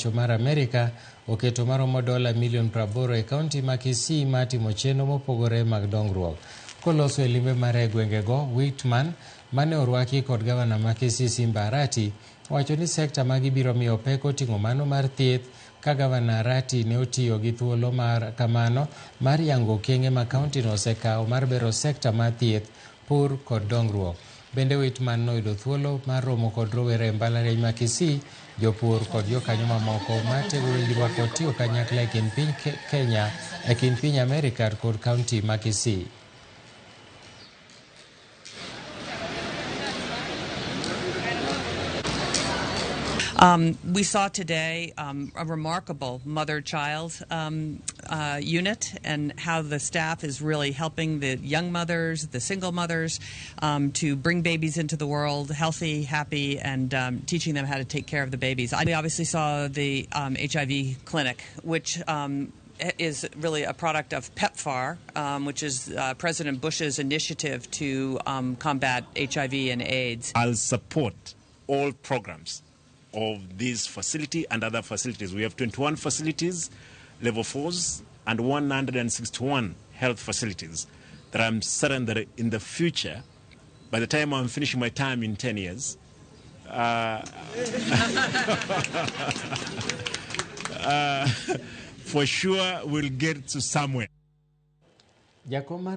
Mar Amerika oketo maromo dola milion 80 e kaunti ma Kisii mar timo chenro mopogore mag dongruok. Koloso e limbe mare e gwengego, Whitman mane orwaki kod gavana ma Kisii Simba Arati owacho ni sekta ma gibiro miyo pek oting'o mano mar thieth ka gavana Arati ne otiyo gi thuolo mar kamano mar yango okenge ma kauntino osekawo mar bero sekta mar thieth, pur kod dongruok. Bende Whitman noyudo thuolo mar romo kod rowere e mbalariany ma Kisii, jopur kod jokanyo mamoko matego winjruok kod tiyo kanyakla e kind piny Kenya e kind piny Amerika kod kaunti ma Kisii. We saw today a remarkable mother-child unit and how the staff is really helping the young mothers, the single mothers, to bring babies into the world healthy, happy, and teaching them how to take care of the babies. We obviously saw the HIV clinic, which is really a product of PEPFAR, which is President Bush's initiative to combat HIV and AIDS. I'll support all programs of this facility and other facilities. We have 21 facilities, level 4s, and 161 health facilities that I'm certain that in the future, by the time I'm finishing my time in 10 years, for sure we'll get to somewhere. Jakom mar